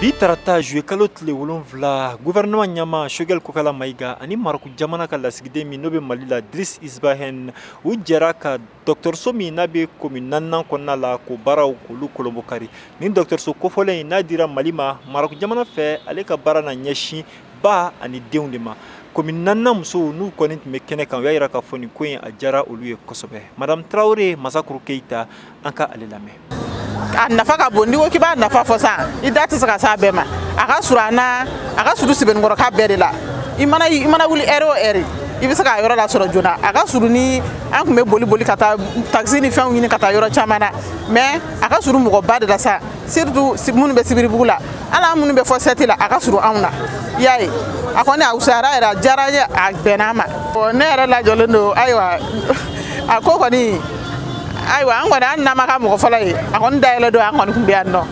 Bi tarata juillet kalo tile 7, gouvernement ɲɛmaa Choguel Kokalla Maïga ani Maroc jamana ka lasigiden min n'o bɛ Mali la Driss Isbahen, u jɛra ka dɔgɔtɔrɔso min n'a bɛ commune 4nan kɔnɔna la k'o baaraw k'olu kolonbokari. Nin dɔgɔtɔrɔso kofɔlen in n'a dira Mali ma Maroc jamana fɛ, ale ka baara na ɲɛsin ba ani denw de ma. Commune 4nan musow n'u kɔni tun bɛ kɛnɛ kan, u y'a jira k'a fɔ nin ko in a diyara olu ye kosɛbɛ. Madame Traoré Masakuru Keyita, an ka ale lamɛn. A nafa ka bon, n'i ko k'i b'a nafa fɔ sisan, i da tɛ se ka s'a bɛɛ ma. A ka surun an na, a ka surun Sebenikɔrɔka bɛɛ de la. I mana wuli heure o heure, i bɛ se k'a yɔrɔ lasɔrɔ joona. A ka surun ni an tun bɛ boli boli ka taa taxi ni fɛnw ɲini ka taa yɔrɔ caman na, mais a ka surun mɔgɔba de la sa, surtout minnu bɛ Sibiribugu la, hali an minnu bɛ fɔ sɛti la, a ka surun anw na. I y'a ye, a kɔni a wusayara yɛrɛ, a diyara n ye, a bɛnna an ma. Ne yɛrɛ lajɔlen don. Ayiwa, a ko kɔni, ayiwa, an kɔni, hali n'an ma kɛ mɔgɔ fɔlɔ ye, a kɔni dayɛlɛ don, an kɔni tun bɛ yan nɔ.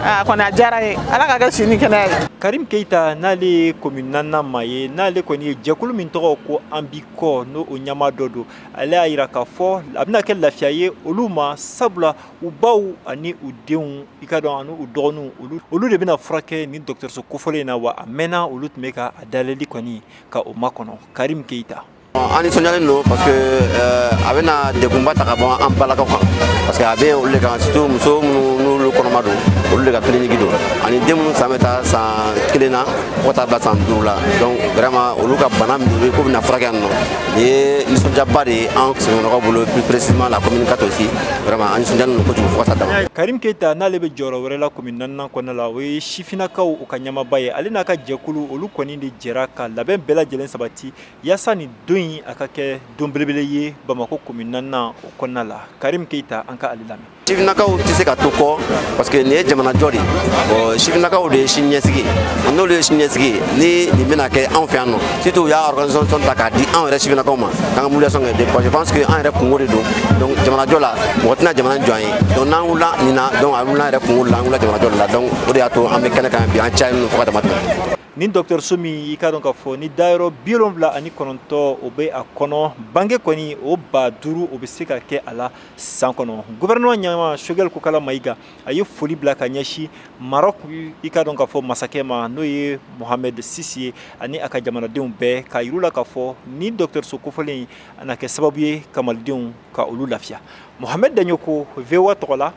A kɔni a diyara n ye, Ala ka kɛ si ni kɛnɛya ye. Karim Keita, n'ale ye commune 4nan maa ye, n'ale kɔni ye jɛkulu min tɔgɔ ko An b'i kɔ, n'o o ɲɛmaa dɔ don, ale y'a jira k'a fɔ a bɛna kɛ lafiya ye olu ma, sabula u baw ani u denw, i ka dɔn, ani u dɔgɔninw, olu de bɛna furakɛ nin dɔgɔtɔrɔso kofɔlen in na. Wa a mɛnna olu tun bɛ ka a dayɛlɛli kɔni ka o makɔnɔ. Karim Keita. An nisɔndiyalen don parce que a bɛna degunba ta ka bɔ an balakaw kan, parce que a bɛ olu de kan, surtout muso minnu n'olu kɔnɔma don, olu de ka clinique don, ani den minnu san bɛ taa san 1 na fo ka taa bila san 5 la. Donc vraiment, olu ka bana min bɛ k'o bɛna furakɛ yan nɔ, nin ye nisɔndiyaba de ye an Sebenikɔrɔkaw bolo, plus précisément la commune 4 aussi. Vraiment, an nisɔndiyalen don kojugu fo ka taa dama. Karim Keita, n'ale bɛ jɔyɔrɔ wɛrɛ la commune 4nan kɔnɔna la, o ye sifinnakaw u ka ɲɛmaaba ye. Ale n'a ka jɛkulu, olu kɔni de jɛra ka labɛn bɛɛ lajɛlen sabati yaasa nin don in a ka kɛ don belebele ye Bamakɔ commune 4nan o kɔnɔna la. Karim Keita, an ka ale lamɛn. Sifinnakaw tɛ se ka to kɔ, parce que nin ye jamanajɔ de ye. Bon, sifinnakaw de ye sini ɲɛsigi ye. N'olu ye sini ɲɛsigi ye, ni nin bɛna kɛ anw fɛ yan nɔ, surtout u y'a organisation ta k'a di anw yɛrɛ sifinnakaw ma k'an ka mobilisation kɛ, je pense que an yɛrɛ kungo de don. Donc jamanajɔ la, mɔgɔ tɛna jamana jɔ an ye. Donc n'an wulila nin na, donc a wulila an yɛrɛ kungo de la, an wulila jamanajɔ de la. Donc o de y'a to an bɛ kɛnɛ kan bi, an cayalen don fo ka dama tɛmɛ. Nin dɔgɔtɔrɔso min, i ka dɔn k'a fɔ ni dayɔrɔ 79 o bɛ a kɔnɔ, bange kɔni o 5000 o bɛ se ka kɛ a la san kɔnɔ. Gouvernement ɲɛmaa Choguel Kokalla Maïga, a ye foli bila ka ɲɛsin Maroc, i ka dɔn k'a fɔ masakɛ ma, n'o ye Mohamed VI ye, ani a ka jamanadenw bɛɛ, k'a yir'u la k'a fɔ nin dɔgɔtɔrɔso kofɔlen in a na kɛ sababu ye ka malidenw ka olu lafiya. Mohamed Dagnoko, VOA tɔgɔ la,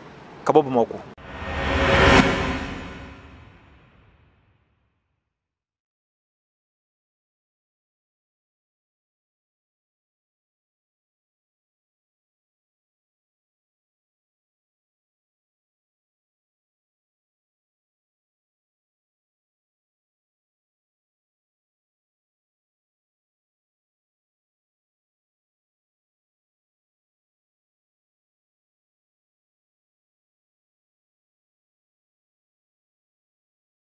ka bɔ Bamakɔ.